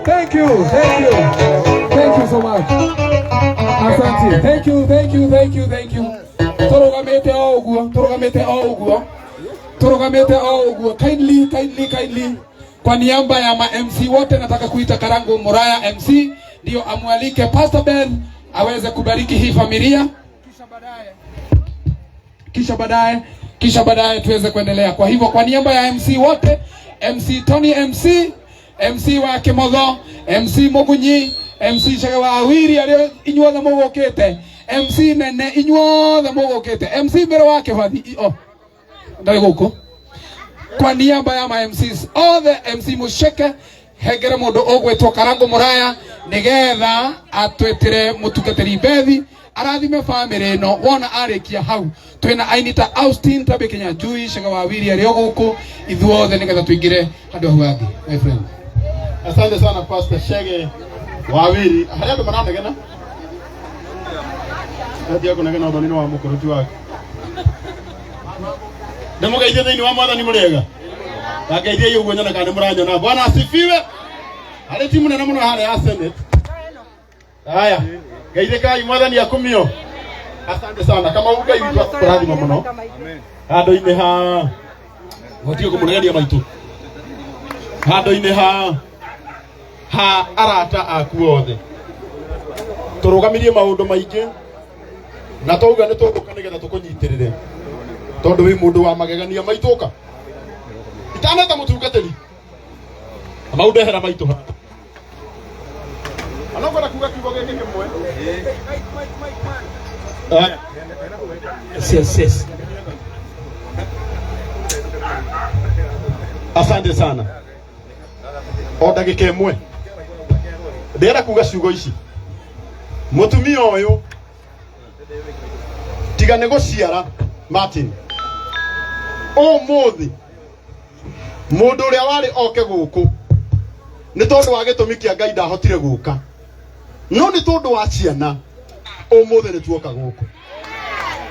Thank you, thank you, thank you so much. Asante. Thank you, thank you, thank you, thank you. Tũrũgamĩte o ũguo, tũrũgamĩte o ũguo, tũrũgamĩte o ũguo. Kindly, kindly, kindly. Kwa niaba ya ma MC wote nataka kuita Karangu Muraya MC ndio amwalike Pastor Ben aweze kubariki hii familia kisha baadaye tuweze kuendelea. Kwa hivyo kwa niaba ya MC wote, MC Tony, MC MC wa Kimotho, MC Mugunyi, MC Chege wa Awiri, aria inyuothe mũgũkĩte, MC Nene, inyuothe mũgũkĩte, MC Mbere wa Kĩbathi, oh, ndarĩ gũkũ. Kwa niaba ya ma MCs othe, MC Musheke, hengere mũndũ ũgwĩtwo Karangu Muraya nigetha atwĩtĩre mũtungatĩri Bethi arathime famĩlĩ ĩno. Wona arĩkia hau, twĩna aini ta Austin Tabe Kenya Njui, Chege wa Wiri arĩ o gũkũ, ithuothe nĩgetha tũingĩre handũ hau hangĩ, my friend. Asante sana, Pastor Shege Wawiri. Harĩa andũ maranegena atia kũnegena ũthoni-inĩ wa mũkũrũti wake. Ndĩmũgeithie thĩinĩ wa Mwathani. Mũrĩega? Ndangeithiei ũguo nyone kana nĩ mũranyona. Bwana asifiwe. Harĩ timu nene mũno harĩa ya Senate. Haya, geithĩkai. Mwathani akumio. Asante sana. Kama Ngai witũ akũrathima mũno handũ-inĩ ha gũtige kũmũnegeria maitũ, handũ-inĩ ha arata aku othe. Tũrũgamirie maũndũ maingĩ na twauga nĩ tũgũka nĩgetha tũkũnyitĩrĩre tondũ wĩ mũndũ wa magegania. Maitũka itaneta mũtungatĩri mau ndehera maitũ haha anakwenda kuga kiugo gĩkĩ kĩmwe. Haya. Yes. Asante sana. O ndagĩka ĩmwe ndĩrenda kuga ciugo ici. Mũtumia ũyũ tiga nĩ gũciara Martin ũmũthĩ, mũndũ ũrĩa warĩ oke gũkũ nĩ tondũ wa gĩtũmi kĩa Ngai ndahotire gũka. No nĩ tondũ wa ciana ũmũthĩ nĩ tuoka gũkũ.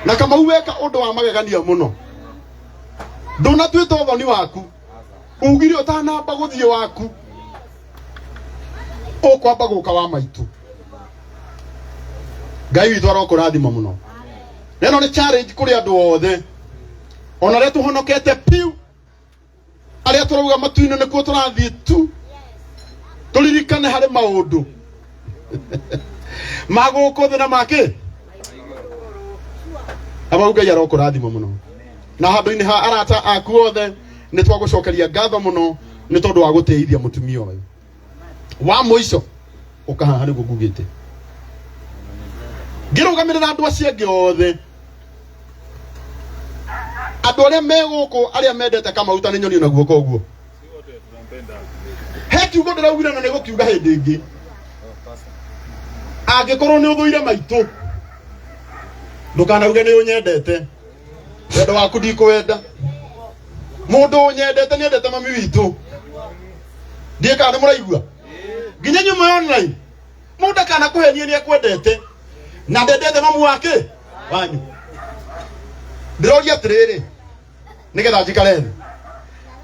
Na Kamau weka ũndũ wa magegania mũno. Ndũnatuĩte ũthoni waku. Ugire ũtanamba gũthiĩ waku. Ũkwamba gũka wa maitũ. Ngai witũ arokũrathima mũno. Na ĩno nĩ challenge kũrĩ andũ othe. Ona arĩa tũhonokete piu. Arĩa tũrauga matu-inĩ nĩkuo tũrathiĩ tu. Tũririkane harĩ maũndũ ma gũkũ thĩ na makĩ. Kamau Ngai arokũrathima mũno. Na handũ-inĩ ha arata aku othe nĩ twagũcokeria ngatho mũno nĩ tondũ wa gũtĩithia mũtumia ũyũ. Wa mũico ũka haha nĩguo ngugĩte. Ngĩrũgamĩrĩra andũ acio angĩ othe. Andũ arĩa me gũkũ arĩa mendete Kamau ta nĩ nyoni na guoko ũguo. He kiugo ndĩraugire na nĩ gũkiuga hĩndĩ ĩngĩ. Angĩkorwo nĩ ũthũire maitũ, ndũkanauge nĩ ũnyendete. Wendo waku ndikũwenda. Mũndũ ũnyendete nĩ endete mami witũ. Ndiĩ kana nĩ mũraigua. Nginya inyuĩ mwĩ online. Mũndũ akanakũhenie nĩ akwendete. Na ndendete mamu wake wanyu. Ndĩroria atĩrĩrĩ, nĩgetha njikare thĩ.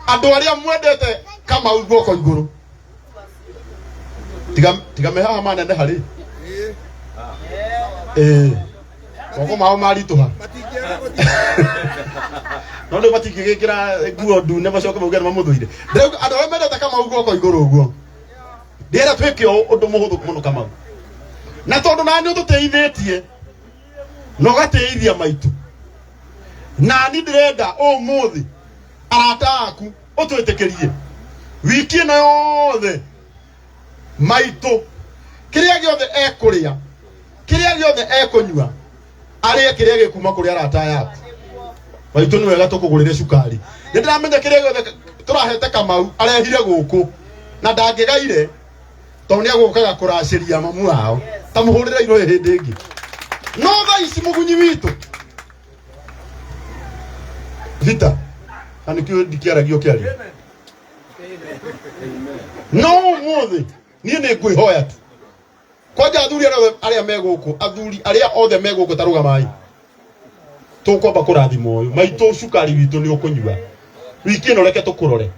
Andũ arĩa mwendete Kamau guoko igũrũ. Tiga tiga me haha maneneha rĩ. Ĩĩ. Moko mao maritũha. No rĩu matingĩgĩkĩra nguo ndune macoke mauge nĩ mamũthũire. Ndĩrauga andũ arĩa mendete Kamau guoko igũrũ ũguo. Ndĩrenda twĩke ũũ ũndũ mũhũthũ mũno Kamau. Na tondũ nani ũtũteithĩtie na ũgatĩithia maitũ. Nani ndĩrenda ũmũthĩ arata aku ũtwĩtĩkĩrie wiki ĩno yothe maitũ kĩrĩa gĩothe ekũrĩa kĩrĩa gĩothe ekũnyua arĩe kĩrĩa gĩkuma kũrĩ arata aya aku. Maitũ nĩ wega tũkũgũrĩre cukari. Nĩ ndĩramenya kĩrĩa gĩothe tũrahete Kamau arehire gũkũ na ndangĩgaire tondũ nĩ agũkaga kũracĩria mamu wao. Ta mũhũrĩre irũĩ hĩndĩ ĩngĩ. No thaa ici mũgunyi witũ Vita na nĩkĩo ndikĩaragia ũkĩaria. No ũmũthĩ niĩ nĩ ngwĩhoya tu kwanja athuri arĩa arĩa me gũkũ athuri arĩa othe me gũkũ ta rũgamai tũkwamba kũrathima ũyũ maitũ cukari witũ nĩ ũkũnyua wiki ĩno reke tũkũrore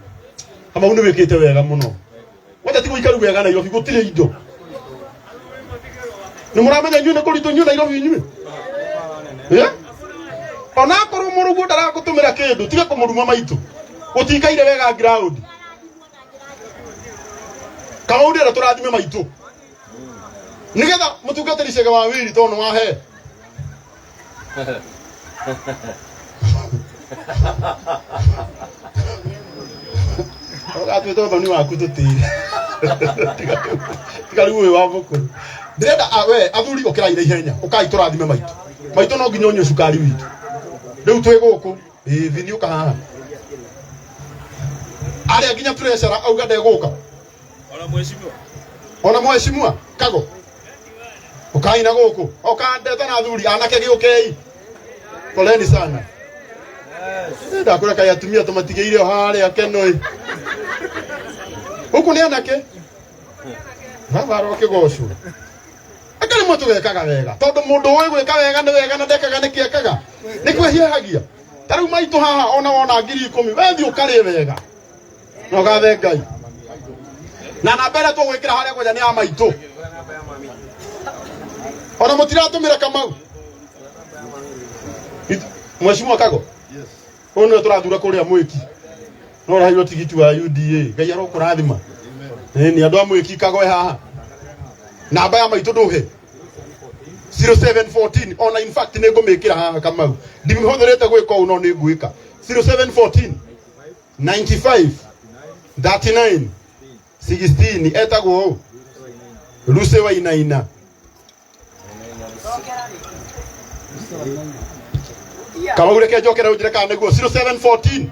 Kamau nĩ wĩkĩte wega mũno kwanja ti gũikaru wega Nairobi gũtirĩ indo nĩ mũramenya inyuĩ nĩ kũritũ inyuĩ Nairobi inyuĩ Eh? Onakorwo mũrũguo ndarakũtũmĩra kĩndũ tiga kũmũruma maitũ gũtikaire wega ground Kamau ndĩrenda tũrathime maitũ nĩgetha mũtungatĩri Chege wa Wiri tondũ nĩ wahe ũgatuĩte ũthoni waku tũtĩre tiga rĩu ũyũ wa mũkũrũ ndĩrenda we athuri ũkĩrai na ihenya ũkai tũrathime maitũ maitũ no nginya ũnyue cukari witũ rĩu twĩ gũkũ ĩĩ vini ũka haha arĩa nginya treasurer auga ndegũka Ona mheshimiwa. Ona mheshimiwa kago ukai na guku ukandeta na athuri anake giukei poleni sana. Ndakwĩra kaĩ atumia tũmatigĩire o harĩa kenoi gũkũ nĩ anake baba arokĩgocwo aka rĩmwe tũgekaga wega tondũ mũndũ ũĩ gwĩka wega nĩ wega na ndekaga nĩkĩ ekaga nĩ kwĩhiahagia ta rĩu maitũ haha ona wona 10,000 wethiĩ ũkarĩe wega na ũgathe Ngai na namba ĩrĩa tũgwĩkĩra harĩa kwanja nĩ ya maitũ ona mũtiratũmĩra Kamau Mheshimiwa Kago ũyũ nĩwe tũrathura kũrĩa mwĩki no ũraheirwo tigiti wa UDA Ngai arokũrathima nĩ andũ a mwĩki Kago e haha namba ya maitũ ndũhe 0714 ona in fact nĩ ngũmĩkĩra haha Kamau ndimĩhũthĩrĩte gwĩka ũũ no nĩ ngwĩka 0714 95 39 16 etagwo ũũ Lucy Wainaina Kamau reke njokere ũnjĩre kana nĩguo 0714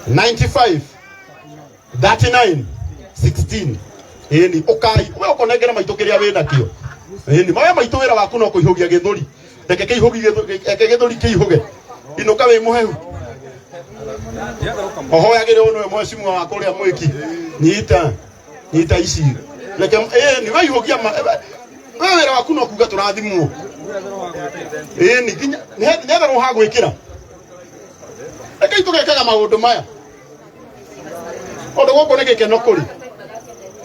95 39 16 ĩni ũkai we ũkũnengera maitũ kĩrĩa wĩ nakĩo ĩni mawe maitũ wĩra waku no kũihũgia gĩthũri reke kĩihũgi reke gĩthũri kĩihũge inũka wĩ mũhehu ũhoyagĩre ũyũ nĩwe mheshimiwa wa kũrĩa mwĩki nyita nyita ici Reke ĩni we ihũgia we wĩra waku no kuga tũrathimwo. Ĩni nginya nĩ hetherwo ha gwĩkĩra. Rekei tũgekaga maũndũ maya. Tondũ gũkũ nĩ gĩkeno kũrĩ.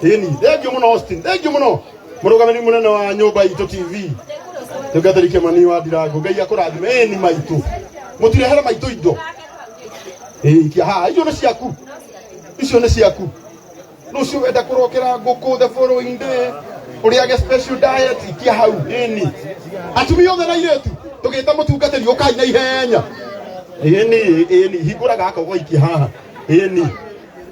Ĩni, thengiũ mũno Austin, thengiũ mũno mũrũgamĩrĩri mũnene wa nyũmba itũ TV. Tungatĩri Kĩmani wa Ndirango, Ngai akũrathime. Ĩni maitũ. Mũtirehere maitũ indo. Ĩĩ ikia haha, icio nĩ ciaku. Icio nĩ ciaku. Rũciũ wenda kũrokera ngũkũ the following day. Ũrĩage special diet ikia hau. Ĩni. Atumia othe na airĩtu tũgĩta mũtungatĩri ũkai na ihenya. Ĩni, ĩni, hingũra gaka ũgaikia haha. Ĩni.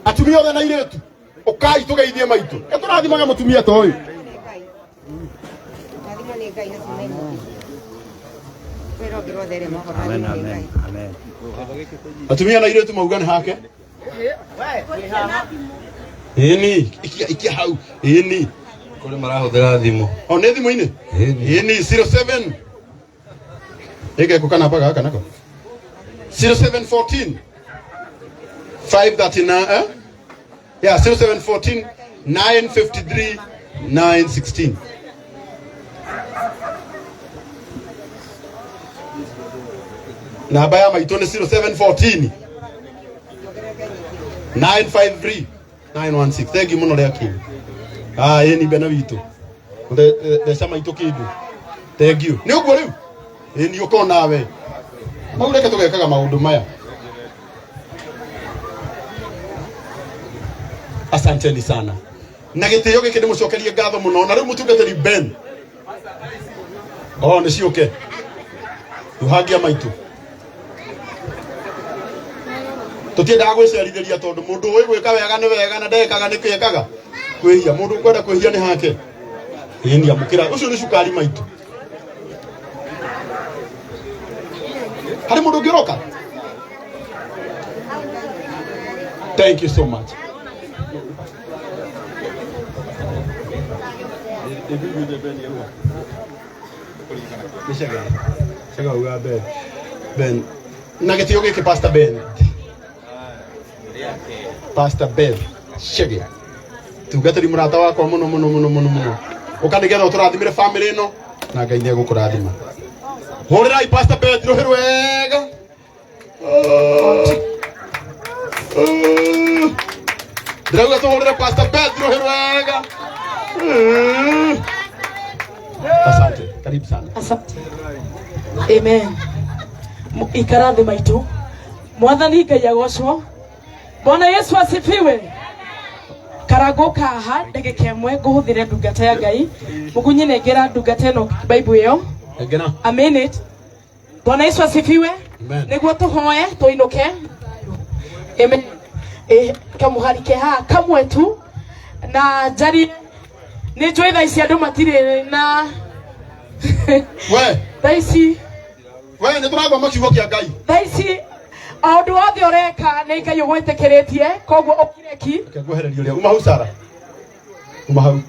Atumia othe na airĩtu ũkai tũgeithie maitũ. Ĩtũrathimaga mũtumia ta ũyũ. Rathimwo nĩ Ngai na ciana nyingĩ. Wĩra ũngĩ rotherema ũhoro rathimwo nĩ Ngai. Atumia na airĩtu mauga nĩ hake. Ĩni, ikia ikia hau. Ĩni. Kũrĩ marahũthĩra thimũ. O nĩ thimũ-inĩ? Ĩni. Ĩni 07. Ĩgekũ kana gaka nako. 0714 539 eh? Yeah, 0714 953 916. Namba ya maitũ nĩ 0714 953 916. Thank you mũno rĩa kĩndũ. Ah, ĩni bena witũ. Ndeca maitũ kĩndũ. Thank you. Nĩ ũguo rĩu? Ĩni ũka nawe. Mau reke tũgekaga maũndũ maya. Asanteni sana. Na gĩtĩo gĩkĩ ndĩmũcokerie ngatho mũno. Na rĩu mũtungatĩri Ben. Oh, nĩ ciũke. Tuhangia maitũ. Tũtiendaga gwĩcerithĩria tondũ mũndũ ũĩ gwĩka wega nĩ wega na ndekaga nĩ kĩekaga kwĩhia. Mũndũ ũkwenda kwĩhia nĩ hake. Ĩni amũkĩra. Ũcio nĩ cukari maitũ. Harĩ mũndũ ũngĩ ũroka? Thank you so much. Chega uga Ben. Ben. Na gĩtĩo gĩkĩ Pastor Ben. Pastor Ben. Chege. Tungatĩri mũrata wakwa mũno mũno mũno mũno mũno. Ũka nĩgetha ũtũrathimĩre family ĩno na Ngai nĩ egũkũrathima. Hũrĩrai Pastor Ben rũhĩ rwega. Ndĩrauga tũhũrĩre Pastor Ben rũhĩ rwega. Asante. Karibu sana. Asante. Amen. Ikara thĩ maitũ. Mwathani Ngai agocwo. Bwana Yesu asifiwe. Karangũ kaha ndagĩka ĩmwe ngũhũthĩre ndungata ya Ngai. Mũgunyi nengera ndungata ĩno Bible ĩyo. Engena. A minute. Bwana Yesu asifiwe. Amen. Nĩguo tũhoe tũinũke. Amen. Kamũhari ke haha kamwe tu na njarie nĩ njũĩ thaa ici andũ matirĩ na We, thaa ici we nĩ tũrathoma kiugo kĩa Ngai. thaa ici o ũndũ wothe ũreka nĩ Ngai ũgwĩtĩkĩrĩtie koguo ũkireki Reke ngwehererie ũrĩa. Uma hau Sara. Uma hau.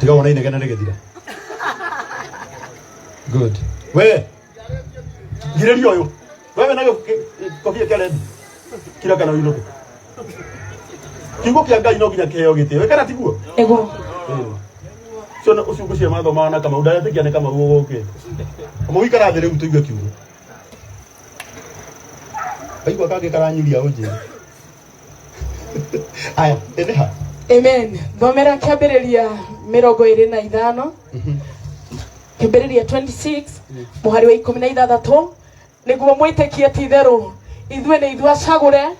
Tiga wona inegene rĩgĩthira. Good. We. Girĩria ũyũ. We wĩna kobia kĩa red. Kira kana ũinũke. Kiugo kĩa Ngai no nginya kĩheo gĩtĩo. Kana tiguo? Nĩguo. Ũcio ũcio ngũcia mathomaga na Kamau ndaretĩkia nĩ Kamau ũgũkĩte. Kamau ikara thĩ rĩu tũigue kiugo. Kaigua kangĩ karanyuria ũnjĩre. Aya, ĩnĩ ha? Amen. Thomera kĩambĩrĩria 25 kĩambĩrĩria 26 mũhari wa 16 nĩguo mwĩtĩkie ti itherũ ithuĩ nĩ ithuĩ acagũre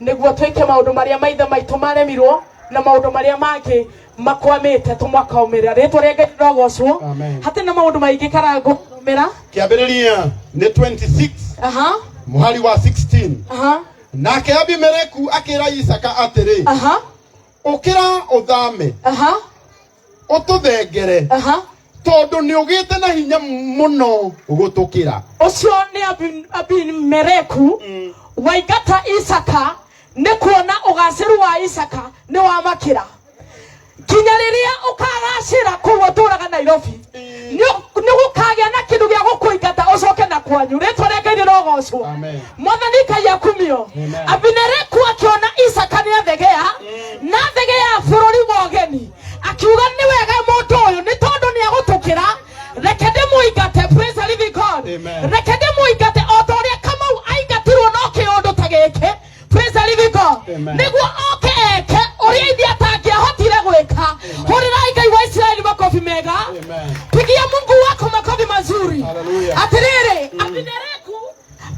nĩguo twĩke maũndũ marĩa maithe maitũ maremirwo na maũndũ marĩa mangĩ makwamĩte tũmakaumĩra rĩtwa rĩa Ngai rĩrogocwo. Amen. Hatirĩ na maũndũ maingĩ karangũmĩra. Kĩambĩrĩria nĩ 26 aha mũhari wa 16. Aha. Nake Abimeleku akĩra Isaka atĩrĩ, aha ũkĩra ũthame, aha ũtũthengere, aha tondũ nĩ ũgĩte na hinya mũno gũtũkĩra. Ũcio nĩ Abimeleku waingata Isaka nĩ kuona ũgacĩru wa Isaka nĩ wamakĩra nginya rĩrĩa ũkagacĩra kũu ũtũraga Nairobi nĩ gũkagĩa na kĩndũ gĩa gũkũingata ũcoke na kwanyu rĩtwa rĩa Ngai rĩrogocwo. Amen. Mwathani Ngai akumio. Amen. Abimeleku akĩona Isaka nĩ athegea na athegea bũrũri wa ũgeni. Akiuga nĩ wega mũndũ ũyũ nĩ tondũ nĩ agũtũkĩra, reke ndĩmũingate. Praise the living God. Amen. Reke ndĩmũingate o ta ũrĩa Kamau aingatirwo no kĩũndũ ta gĩkĩ. Praise the living God. Amen. Nĩguo oke eke ũrĩa ithe atangĩahotire gwĩka. Hũrĩrai Ngai wa Isiraeli makobi mega. Amen. Pigia Mungu wako makofi mazuri. Hallelujah. Atiriri, Abimeleku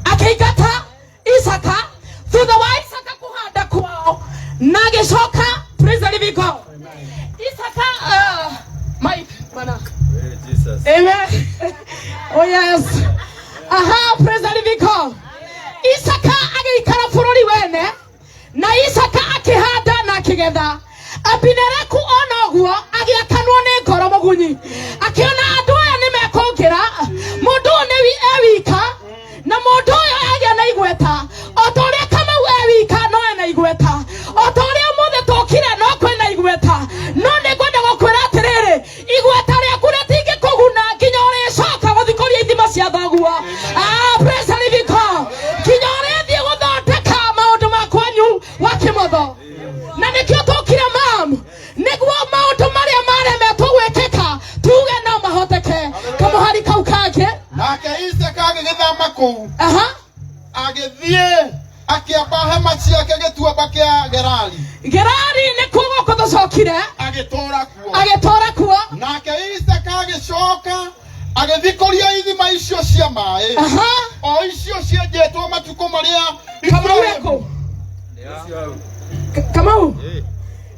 akĩingata Isaka thutha wa Isaka kũhanda kwao na agĩcoka. Praise the living God. Isaka, Mike bana. Amen. Oh yes. Aha, praise the living God. Isaka agĩikara bũrũri wene na Isaka akĩhanda na akĩgetha. Abimeleku ona ũguo agĩakanwo nĩ ngoro mũgunyi, akĩona andũ aya nĩ mekũngĩra, mũndũ ũyũ nĩ e wika na mũndũ ũyũ agĩa na igweta o ta ũrĩa Kamau e wika no ena igweta, o ta ũrĩa ũmũthĩ tũkire no kwĩna igweta. No nĩ ngwenda gũkwĩra atĩrĩrĩ, igweta rĩaku rĩtingĩkũguna nginya ũrĩcoka gũthikũria ithima cia thoguo. Ah, praise the living God. Nginya ũrĩthiĩ gũthondeka maũndũ ma kwanyu wa kĩmotho, na nĩkĩo tũkire mam nĩguo maũndũ marĩa maremetwo gwĩkĩka tuge no mahoteke. Kamũhari kau kangĩ. Nake Isaka agĩgĩthama kũu, agĩthiĩ akĩamba hema ciake gĩtuamba kĩa Gerari. Gerari nĩkuo gũkũ tũcokire. Agĩtũũra kuo. Agĩtũũra kuo. Nake Isaka agĩcoka agĩthikũria ithima icio cia maĩ, o icio cienjetwo matukũ marĩa Kamau Iburahĩmu- eko Kamau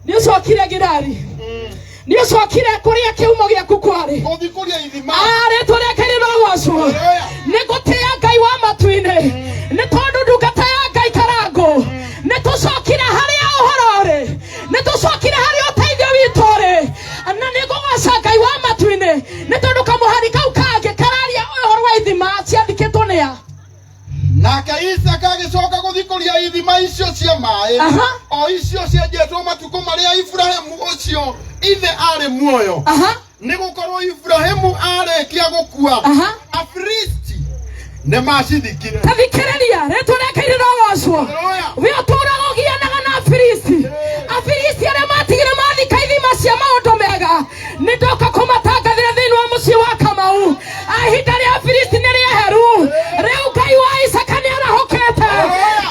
nĩ ũcokire Gerari, nĩ ũcokire kũrĩa kĩhumo gĩaku kwarĩ. Gũthikũria ithima. Rĩtwa rĩake rĩrogocwo. Nĩ ngũtĩĩa Ngai wa matu-inĩ nĩ tondũ ndungata ya Ngai Karangũ nĩ tũcokire harĩa ũhoro ũrĩ, nĩ tũcokire harĩa ũteithio witũ ũrĩ, na nĩ ngũgoca Ngai wa matu-inĩ nĩ tondũ kamũhari kau kangĩ kararia ũhoro wa ithima ciathikĩtwo nĩ a. Nake Isaka agĩcoka gũthikũria ithima icio cia maĩ, o icio cienjetwo matukũ marĩa Iburahĩmu ũcio ithe arĩ muoyo, nĩ gũkorwo Iburahĩmu arĩkia gũkua, Afilisti nĩ macithikire. Tathikĩrĩria, rĩtwa rĩake rĩrogocwo. Hallelujah. We ũtũũraga ũgianaga na Afilisti, Afilisti arĩa matigire mathika ithima cia maũndũ mega, nĩ ndoka kũmatangathĩra thĩinĩ wa mũciĩ wa Kamau. Ihinda rĩa Afilisti nĩ rĩeheru. Rĩu Ngai wa Isaka nĩ arahũkĩte,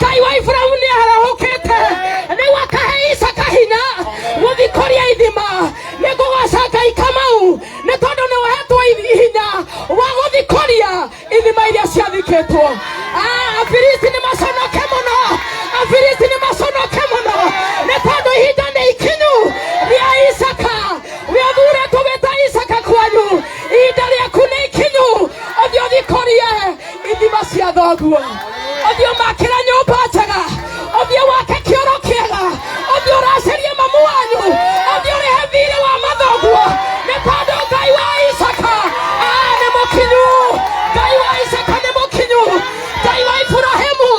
Ngai wa Iburahĩmu nĩ arahũkĩte, rĩu akahe Isaka hinya gũthikũria ithima. Nĩ ngũgoca Ngai Kamau nĩ tondũ nĩ ũhetwo hinya wa gũthikũria ithima iria ciathikĩtwo. Ah, Afilisti nĩ maconoke mũno, Afilisti nĩ maconoke mũno nĩ tondũ ihinda nĩ ikinyu rĩa Isaka. Wĩthuretwo wĩta Isaka kwanyu, ihinda rĩaku nĩ ikinyu, ũthiĩ ũthikũrie ithima cia thoguo, ũthiĩ ũmakĩre nyũmba njega, ũthiĩ wake kĩoro kĩega, ũthiĩ ũracĩrie mamu wanyu, ũthiĩ ũrĩhe thirĩ wa mathoguo, nĩ tondũ Ngai wa Isaka nĩ mũkinyu. Ngai wa Isaka nĩ mũkinyu. Ngai wa Iburahĩmu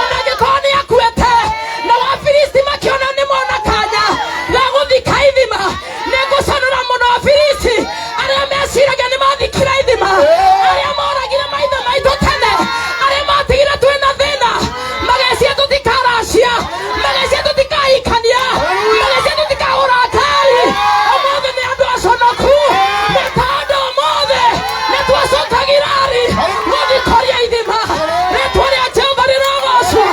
ona angĩkorwo nĩ akuĩte na Wafilisti makĩona nĩ mona kanya ga gũthika ithima, nĩ ngũcanũra mũno Afilisti arĩa meciragia nĩ mathikire ithima, arĩa moragire maithe maitũ tene, arĩa matigire twĩna thĩna, magecia tũtikaracia, magecia tũtikahikania, magecia tũtikagũra ngari. Ũmũthĩ nĩ andũ aconoku nĩ tondũ ũmũthĩ nĩ twacoka Girari gũthikũria ithima. Rĩtwa rĩa Jehova rĩrogocwo,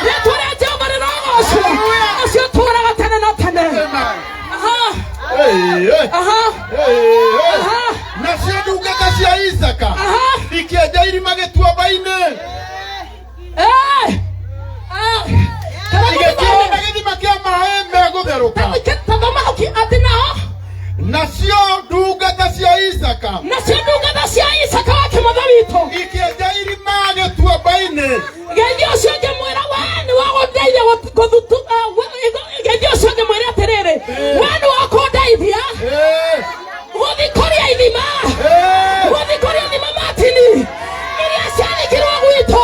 rĩtwa rĩa Jehova rĩrogocwo, ũcio ũtũũraga tene na tene. Aha. Hey, hey. Aha. Hey, hey. Aha. Nacio ndungata cia Isaka ikĩenja irima gĩtuamba-inĩ, Eh! Ah! igĩkinya gĩthima kĩa maĩ megũtherũka. Tathoma hau atĩ nao Nacio ndungata cia Isaka nacio ndungata cia Isaka wa kĩmotho witũ ikĩenja irima gĩtuamba-inĩ. Geithia ũcio ngĩmwĩra we nĩ wagũndeithia gũthutu geithia ũcio ngĩmwĩra atĩrĩrĩ, we nĩ wakũndeithia gũthikũria ithima, gũthikũria ithima matini iria ciathikirwo gwitũ.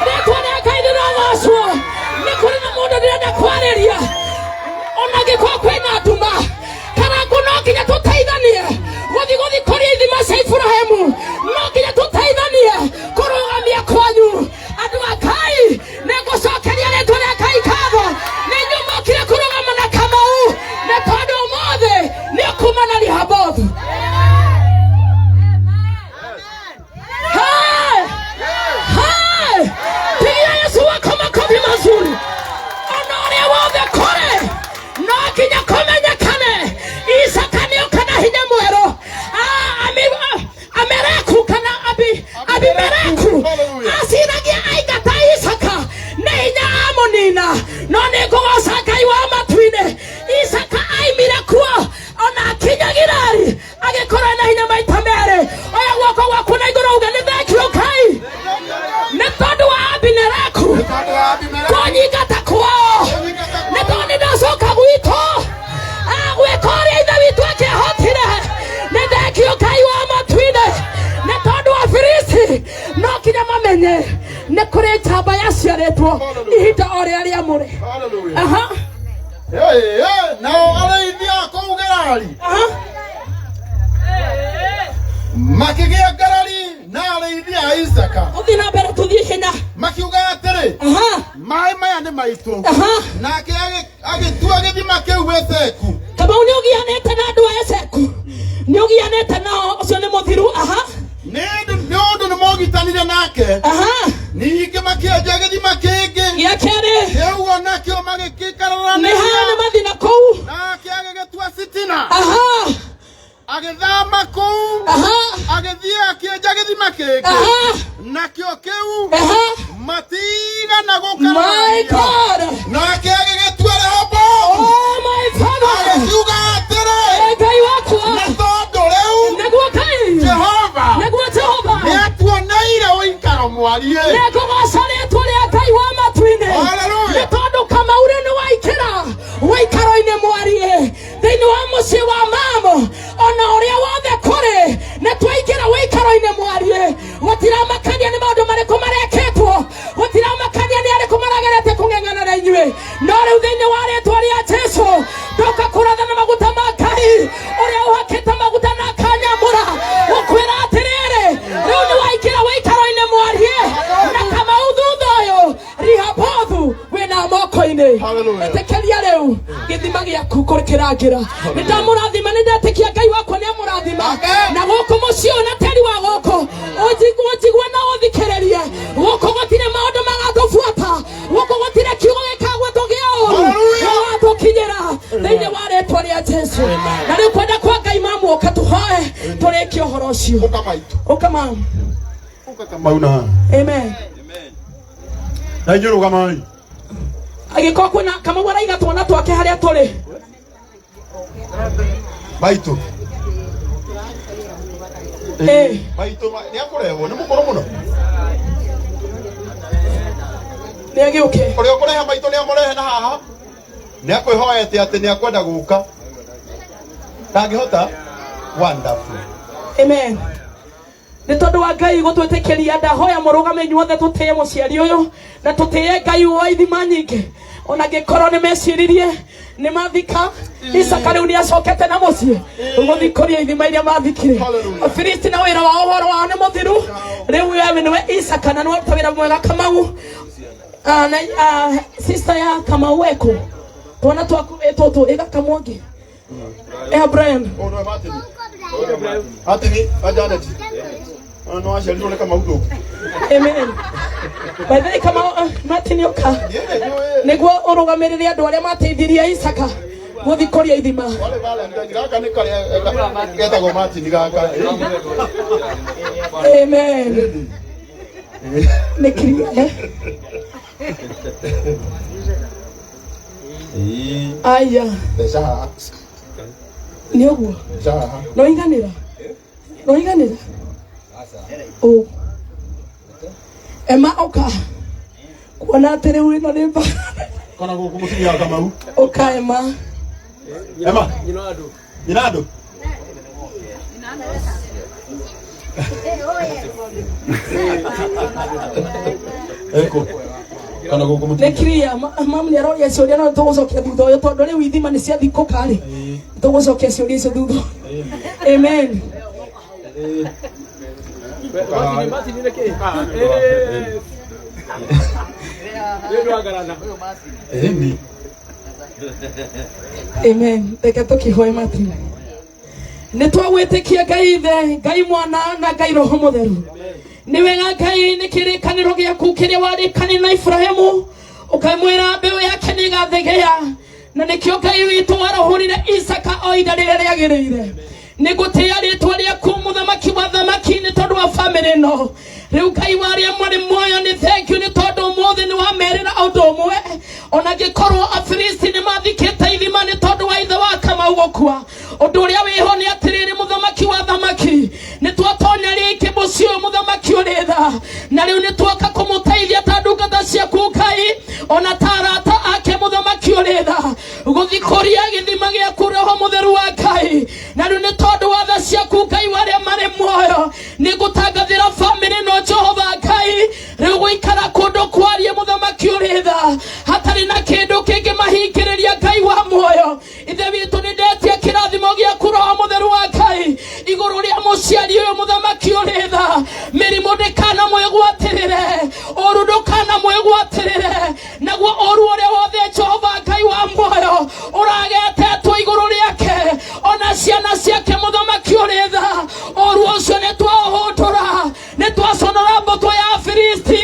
Rĩtwa rĩa Ngai rĩrogocwo. Nĩ kũrĩ na mũndũ ndĩrenda kwarĩria, ona angĩkorwo kwĩna nduma Karangũ, no nginya tũteithanie gũthiĩ gũthikũria ithima cia Iburahĩmu, no nginya tũteithanie kũrũgamia kwanyu. Andũ a Ngai, nĩ ngũcokeria rĩtwa rĩa Ngai ngatho nĩ inyuĩ mokire kũrũgama na Kamau, nĩ tondũ ũmũthĩ nĩ ũkuona. gũthikwo ihinda o rĩrĩa rĩamũre. Hallelujah. Aha. Hey, hey, nao arĩithi a kũu Gerari Aha. makĩgĩa ngarari na arĩithi a Isaka Ũthiĩ na mbere tũthiĩ ihenya. Makiuga atĩrĩ, Aha. maĩ maya nĩ maitũ. Aha. Nake agĩtua gĩthima kĩu Eseku. Kamau, nĩ ũgianĩte na andũ a Eseku, nĩ ũgianĩte nao, ũcio nĩ mũthiru. Aha. Nĩ ũndũ nĩ mogitanire nake. Aha. Ningĩ makĩenja gĩthima kĩngĩ. Gĩa kerĩ. Kĩu onakĩo magĩkĩkararania. Nĩ haha nĩ mathina kũu. Nake agĩgĩtua Sitina. Aha. Agĩthama kũu, Aha. agĩthiĩ akĩenja gĩthima kĩngĩ, Aha. nakĩo kĩu Aha. matigana My gũkararania. God. Nake agĩgĩtua Rehoboamu. Oh my Father. Agĩkiuga atĩrĩ, Eh, Ngai wakwa. nĩ tondũ rĩu Nĩguo Ngai. Jehova Nĩguo Jehova. nĩatuoneire ũikaro mwariĩ. Nĩngũgoca rĩtwa rĩa Ngai wa matu-inĩ. Hallelujah. Nĩ tondũ Kamau rĩu nĩ waikĩra wĩikaro-inĩ mwariĩ thĩinĩ wa mũciĩ wa mamo ona ũrĩa wothe kũrĩ, nĩ twaingĩra wĩikaro-inĩ mwariĩ. Gũtiramakania nĩ maũndũ marĩkũ marekĩtwo, gũtiramakania nĩ arĩkũ marageretie kũng'eng'ana na inyuĩ, no rĩu thĩinĩ wa rĩtwa rĩa Jesu ndoka kũratha na maguta ma Ngai ũrĩa ũhakĩte maguta na akanyamũra gũkwĩra atĩrĩrĩ, rĩu nĩ waingĩra wĩikaro-inĩ mwariĩ. Na Kamau, thutha ũyũ Rehoboth wĩna moko-inĩ. Hallelujah. Ĩtĩkĩria rĩu gĩthima gĩaku kũrĩkĩrangĩra. Nĩ ndamũrathima, nĩ ndetĩkia Ngai wakwa nĩ amũrathima. Amen. Na gũkũ mũciĩ ũyũ na tĩri wa gũkũ ũnjigue na ũthikĩrĩrie, gũkũ gũtirĩ maũndũ magatũbuata, gũkũ gũtirĩ kiugo gĩkagwetwo gĩa ũru Hallelujah. gĩgatũkinyĩra thĩinĩ wa rĩtwa rĩa Jesu. Na rĩu kwenda kwa Ngai, mamuoka tũhoe tũrĩkie ũhoro ũcio. Ũka maitũ. Ũka mamu. Ũka Kamau na haha. Amen. Na inyuĩ rũgamai. Angĩkorwo kwĩna Kamau araiga twana twake harĩa tũrĩ. Maitũ. Eh. Maitũ nĩ akũrehwo, nĩ mũkũrũ mũno. Nĩ agĩũke. Ũrĩa ũkũrehe maitũ nĩ amũrehe na haha. Nĩ akwĩhoete atĩ nĩ akwenda gũka. Ndangĩhota. Wonderful. Amen. Nĩ tondũ wa Ngai gũtwĩtĩkĩria, ndahoya mũrũgame inyuothe, tũtĩe mũciari ũyũ na tũtĩe Ngai wa ithima nyingĩ. Ona angĩkorwo nĩ meciririe nĩ mathika Isaka, rĩu nĩ acokete na mũciĩ gũthikũria ithima iria mathikire. Hallelujah. Afilisti na wĩra wao, ũhoro wao nĩ mũthiru. Rĩu wewe nĩwe Isaka na nĩwaruta wĩra mwega, Kamau. Ah, na sister ya Kamau eko twana twaku ĩtũtũ ĩga Kamwangi eh Brian. Ũyũ nĩwe Martin. Martin, a Janet. Ũyũ nĩ waciarirwo nĩ Kamau ndũngĩ. Amen. By the way, Kamau, Martin, ũka nĩguo ũrũgamĩrĩre andũ arĩa mateithirie Isaka gũthikũria ithima. Wale Valentine gaka nĩ karĩa getagwo Martin gaka. Amen. Nĩ kiria eh? Aya. Mbeca haha. Nĩ ũguo. Mbeca haha. Noiganĩra, noiganĩra ũ ema ũka kuona atĩ rĩu ĩno nĩ mba. Kana gũkũ mũtumia wa Kamau. Ũka ema. Ema. Nyina andũ. Eko. Kana gũkũ Nĩ mũtumia. kiria mamu nĩ aroria ciũria, no tũgũcokia thutha ũyũ tondũ rĩu ithima nĩ ciathikũka rĩ, tũgũcokia ciũria icio thutha ũyũ. Amen. Ĩni. Amen. Reke tũkĩhoe. Martin, nĩ twagwĩtĩkia Ngai Ithe, Ngai Mwana na Ngai Roho Mũtheru. Nĩ wega Ngai, nĩ kĩrĩkanĩro gĩaku kĩrĩa warĩkanĩire na Ibrahimu, ũkamwĩra mbeũ yake nĩ ĩgathegea, na nĩkĩo Ngai witũ warahũrire Isaka o ihinda rĩrĩa rĩagĩrĩire. Nĩ ngũtĩĩa rĩtwa rĩaku, mũthamaki wa thamaki, nĩ tondũ wa bamĩrĩ ĩno. Rĩu Ngai wa arĩa marĩ muoyo, nĩ thank you nĩ tondũ ũmũthĩ nĩ wamerĩra ũndũ ũmwe. Ona angĩkorwo Afilisti nĩ mathikĩte ithima nĩ tondũ wa ithe wa Kamau gũkua, ũndũ ũrĩa wĩho nĩ atĩrĩrĩ, mũthamaki wa thamaki, nĩ twatonya rĩngĩ mũciĩ ũyũ, mũthamaki ũrĩ tha, na rĩu nĩ twoka kũmũteithia ta ndungata ciaku Ngai, ona ta arata ake, mũthamaki ũrĩ tha, gũthikũria gĩthima gĩaku, Roho Mũtheru wa Ngai. Na rĩu nĩ tondũ wa tha ciaku, Ngai wa arĩa marĩ muoyo, nĩ ngũtangathĩra bamĩrĩ ĩno, Jehova Ngai, rĩu gũikara kũndũ kwarie, mũthamaki ũrĩ Ciana ciake mũthamaki ũrĩ tha, ũru ũcio nĩ twaũhũtũra, nĩ twaconora mbũtũ ya Filisti,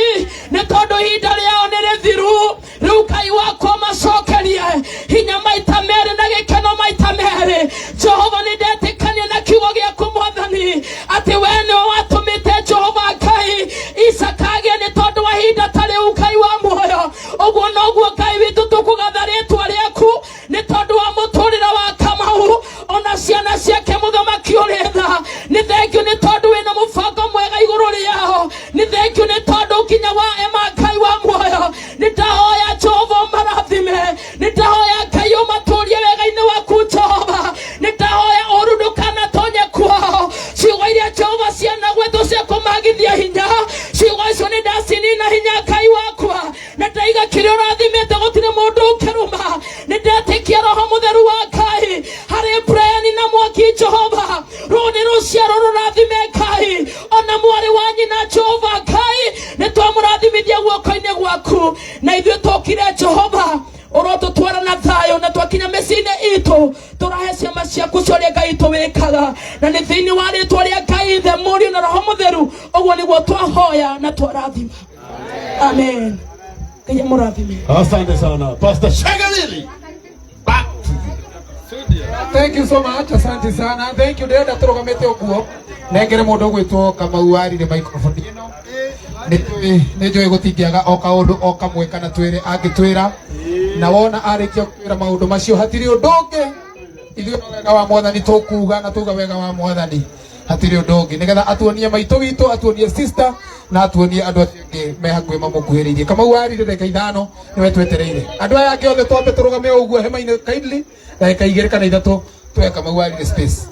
nĩ tondũ ihinda rĩao nĩ rĩthiru. Rĩu Ngai wakwa, macokerie hinya maita merĩ na gĩkeno maita merĩ. Jehova, nĩ ndetĩkania na kiugo gĩaku Mwathani, atĩ we nĩwe watũmĩte Jehova Ngai Isaka agĩe nĩ tondũ wa ihinda ta rĩu. Ngai wa muoyo, ũguo noguo Ngai witũ tũkũgatha rĩtwa rĩaku nĩ tondũ wa mũtũrĩre wa Kamau ona ciana ciake. Mũthamaki ũrĩ tha, nĩ thengiũ nĩ tondũ wĩna mũbango mwega igũrũ rĩao. Nĩ thengiũ nĩ tondũ nginya wa ema. Ngai wa muoyo, nĩ ndahoya Jehova ũmarathime, nĩ ndahoya Ngai ũmatũrie wega-inĩ waku. Jehova, nĩ ndahoya ũru ndũkanatonye kwao. Ciugo iria Jehova cianagwetwo cia kũmagithia hinya, ciugo icio nĩ ndacinina hinya, Ngai wakwa, na ndaiga kĩrĩa ũrathimĩte gũtirĩ mũndũ ũkĩruma. Nĩ ndetĩkia Roho Mũtheru wa Ngai harĩ Brian na Mwaki. Jehova, rũũ nĩ rũciaro rũrathime Ngai, ona mwarĩ wa nyina. Jehova Ngai, nĩ twamũrathimithia guoko-inĩ gwaku, na ithuĩ tũkire. Jehova, ũrotũtwara na thayũ, na twakinya mĩciĩ-inĩ itũ tũrahe ciama ciaku cia ũrĩa Ngai tũwĩkaga, na nĩ thĩinĩ wa rĩtwa rĩa Ngai Ithe, Mũriũ na Roho Mũtheru, ũguo nĩguo twahoya na twarathima. Amen. Ngai amũrathime. Asante sana, Pastor Shagalili. Back to you. Thank you so much, asante sana. Thank you. Ndĩrenda tũrũgamĩte ũguo nengere mũndũ ũgwĩtwo Kamau warire microphone ĩno. Nĩ njũĩ gũtingĩaga o kaũndũ o kamwe kana twĩrĩ angĩtwĩra, na wona arĩkia gũtwĩra maũndũ macio, hatirĩ ũndũ ũngĩ. Ithuĩ no wega wa Mwathani tũkuga, na tuga wega wa Mwathani, hatirĩ ũndũ ũngĩ, nĩgetha atuonie maitũ witũ, atuonie sister, na atuonie andũ acio angĩ me hakuhĩ mamũkuhĩrĩirie. Kamau warire ndagĩka 5, nĩwe twetereire. Andũ aya angĩ othe twambe tũrũgame o ũguo hema-inĩ kindly, ndagĩka 2 kana 3, tuwe Kamau warire space.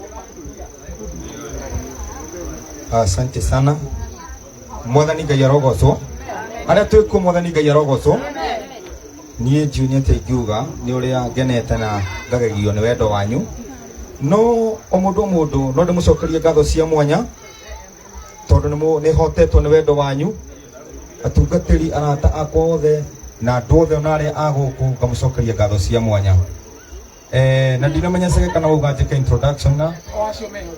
Asante sana. Mwathani Ngai arogocwo. Arĩa twĩ kuo, Mwathani Ngai arogocwo. Niĩ ndiũĩ nĩ atĩa ingiuga nĩ ũrĩa ngenete na ngagegio nĩ wendo wanyu, no o mũndũ o mũndũ no ndĩmũcokerie ngatho cia mwanya, tondũ nĩ hotetwo nĩ wendo wanyu. Atungatĩri, arata akwa othe na andũ othe, ona arĩa a gũkũ, ngamũcokeria ngatho cia mwanya. Na ndinamenya cege kana wauga njĩke introduction na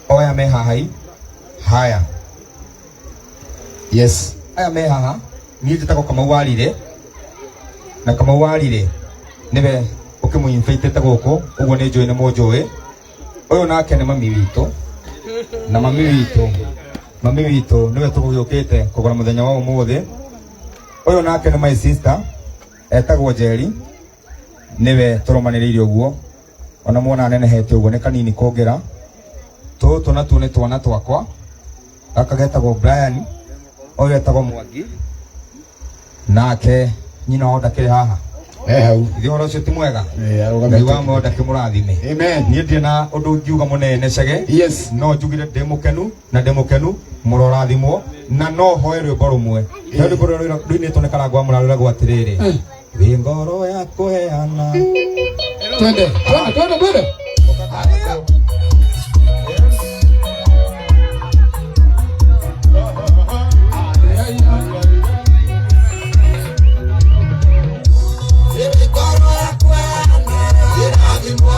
oya me haha i haya. Yes, aya me haha. Niĩ njĩtagwo Kamau Warire, na Kamau Warire nĩwe ũkĩmũinvitĩte gũkũ, ũguo nĩ njũĩ nĩ mũnjũĩ. Ũyũ nake nĩ mami witũ, na mami witũ nĩwe tũgũgĩũkĩte kũgũra mũthenya wa ũmũthĩ. Ũyũ nake nĩ my sister, etagwo Njeri, nĩwe tũrũmanĩrĩire ũguo. Ona muona anenehete ũguo, nĩ kanini kũngĩra. Tũtũ natuo nĩ twana twakwa. Gaka getagwo Brian, ũyũ etagwo Mwangi, nake nyina wao ndakĩrĩ haha. Eh, hau. Ithuĩ ũhoro ũcio ti mwega. Eh, arũgamĩte. Ngai wa muoyo ndakĩmũrathime. Amen. Niĩ ndirĩ na ũndũ ngiuga mũnene cege. Yes. No njugire ndĩ mũkenu na ndĩ mũkenu, mũrorathimwo, na no hoe rwĩmbo rũmwe. No rwĩmbo rũrĩa rũinĩtwo nĩ Karangũ wa Mũrarũ, rwĩragwo atĩrĩrĩ, wĩ ngoro ya kũheana. Twende, twende, twende, twende. Irathimwo.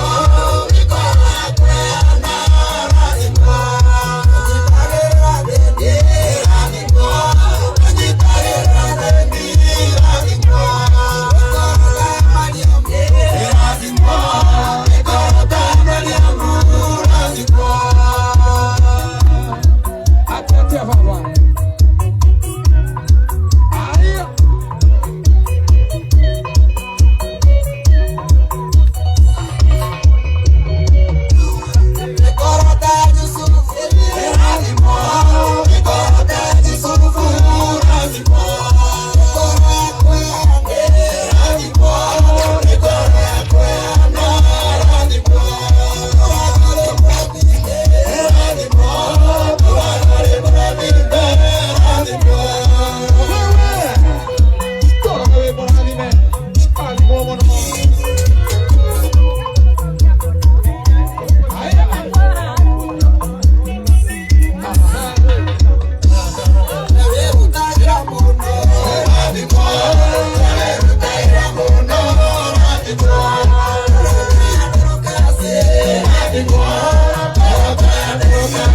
Austin!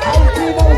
Austin,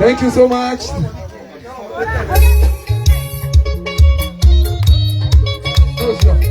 Thank you so much. Ũcio.